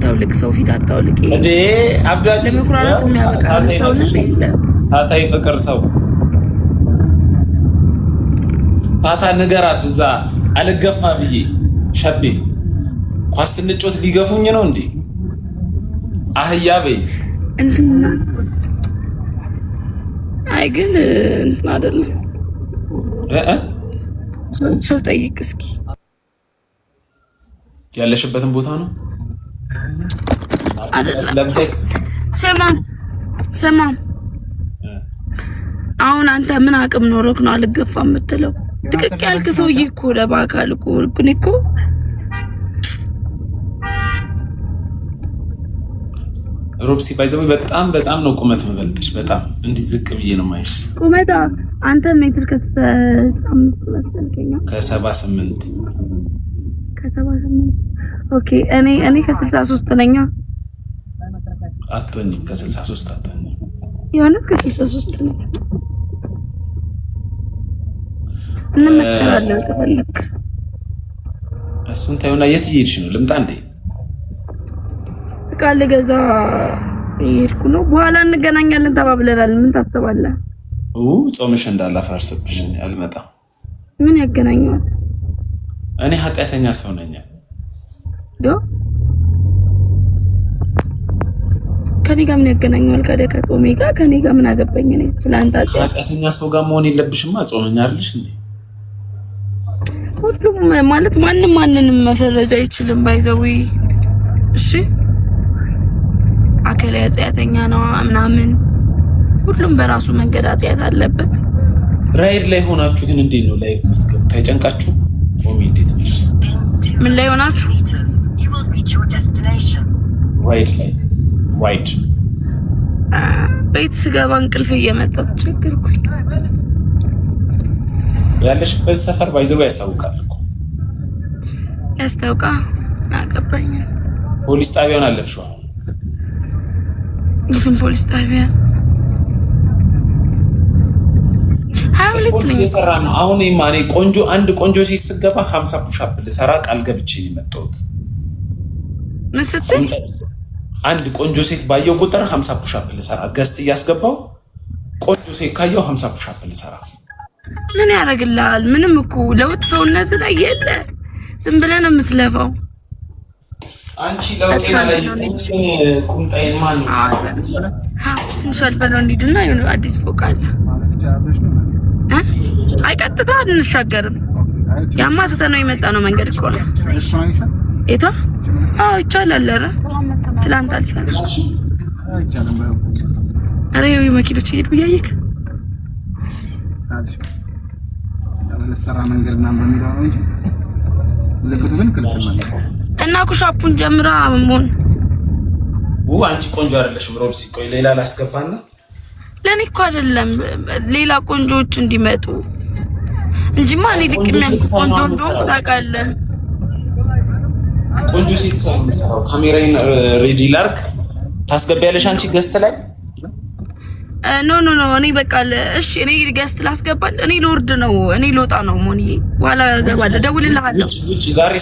አታውልቅ፣ ሰው ፊት አታውልቅ። እንዴ አብዳችን ለመኩራራት የሚያበቃ ሰውነት የለም። ታታ የፍቅር ሰው ታታ ንገራት፣ እዛ አልገፋ ብዬ ሸቤ ኳስ ስንጮት ሊገፉኝ ነው እንዴ? አህያ በይ። እንትን አይ ግን እንትን አይደለም። እ እ ሰው ጠይቅ እስኪ። ያለሽበትን ቦታ ነው አይደለም። ለምደስ ስማ ስማ፣ አሁን አንተ ምን አቅም ኖሮክ ነው አልገፋ የምትለው? ድቅቅ ያልክ ሰውዬ እኮ ለበአካል እኮ እኔ እኮ ሮብሲ by the way በጣም በጣም ነው ቁመት የምበልጥሽ። በጣም እንዲህ ዝቅ ብዬ ነው የማይሽ። ቁመታ አንተ ሜትር ከ5 መሰልከኛ። ከ78። ከ78፣ okay። እኔ ከ63 ነኛ። አትሆኝም፣ ከ63 አትሆኝም። የእውነት ከ63 ነኝ። እንመከራለን ከፈለክ። እሱን ታዩና የት እየሄድሽ ነው? ልምጣ እንዴ? እቃ ልገዛ እየሄድኩ ነው። በኋላ እንገናኛለን ተባብለናል። ምን ታስባለህ? ጾምሽ እንዳላፈርስብሽ እኔ አልመጣም። ምን ያገናኘዋል? እኔ ኃጢአተኛ ሰው ነኝ። ዶ ከኔ ጋር ምን ያገናኘዋል? ካደ ከጾሜ ጋር ከኔ ጋር ምን አገባኝ? እኔ ስለ አንተ ኃጢአት ከኃጢአተኛ ሰው ጋር መሆን የለብሽማ። ጾመኛ አይደለሽ እንዴ? ሁሉም ማለት ማንም ማንንም መፈረጅ አይችልም። By the way፣ እሺ፣ አከሌ ኃጢአተኛ ነው ምናምን፣ ሁሉም በራሱ መንገድ ኃጢአት አለበት። Ride ላይ ሆናችሁ ግን እንዴት ነው live የምትገቡት? አይጨንቃችሁ? ኦሚ እንዴት ነሽ? ምን ላይ ሆናችሁ? You will reach your destination. Ride ላይ፣ ride። ቤት ስገባ እንቅልፍ እየመጣ ተቸገርኩኝ። ያለሽበት ሰፈር by the way ያስታውቃል እኮ። ያስታውቃ አገባኝ። ፖሊስ ጣቢያውን አለፍሽው አሁን? የቱን ፖሊስ ጣቢያ? 22 ስፖርት ነኝ። እየሰራ ነው አሁን። እኔ ቆንጆ አንድ ቆንጆ ሴት ስገባ 50 push up ልሰራ ቃል ገብቼ ነው የመጣሁት። ምን ስትል? አንድ ቆንጆ ሴት ባየው ቁጥር 50 push up ልሰራ፣ guest እያስገባው ቆንጆ ሴት ካየው 50 push up ልሰራ። ምን ያደርግልሃል? ምንም እኮ ለውጥ ሰውነት ላይ የለ። ዝም ብለህ ነው የምትለፋው። አንቺ ለውጤና ላይ ቁምጣዬን ማን ነው? ትንሽ አልፈነው እንሂድና የሆነ አዲስ ፎቅ አለ። እ? አይ ቀጥታ አንሻገርም። ያማ ትተነው የመጣ ነው መንገድ እኮ ነው። የቷ? አዎ ይቻላል። ኧረ ትላንት አልፈን፣ ኧረ ይኸው መኪኖች እየሄዱ እያየክ። ሰራ መንገድ ምናምን በሚለው ነው እንጂ ምልክቱ ግን ክልክል ነው። እና push up ኡን ጀምራ መሆን አንቺ ቆንጆ አይደለሽም ሮብሲ። ቆይ ሌላ ላስገባና ለእኔ እኮ አይደለም፣ ሌላ ቆንጆዎች እንዲመጡ እንጂማ እኔ ልክ ቆንጆ ሴት ሰው ቆንጆ ነው እንደሆንኩ የምሰራው። ታውቃለህ። ቆንጆ ሴት ሰው የምሰራው። ካሜራዬን ready ላርግ። ታስገቢያለሽ አንቺ guest ላይ? No, no, no፣ እኔ በቃ እሺ፣ እኔ guest ላስገባል። እኔ ልወርድ ነው፣ እኔ ልወጣ ነው። ሞንዬ በኋላ እገባለሁ፣ እደውልልሃለሁ። ውጭ ውጭ ዛሬ።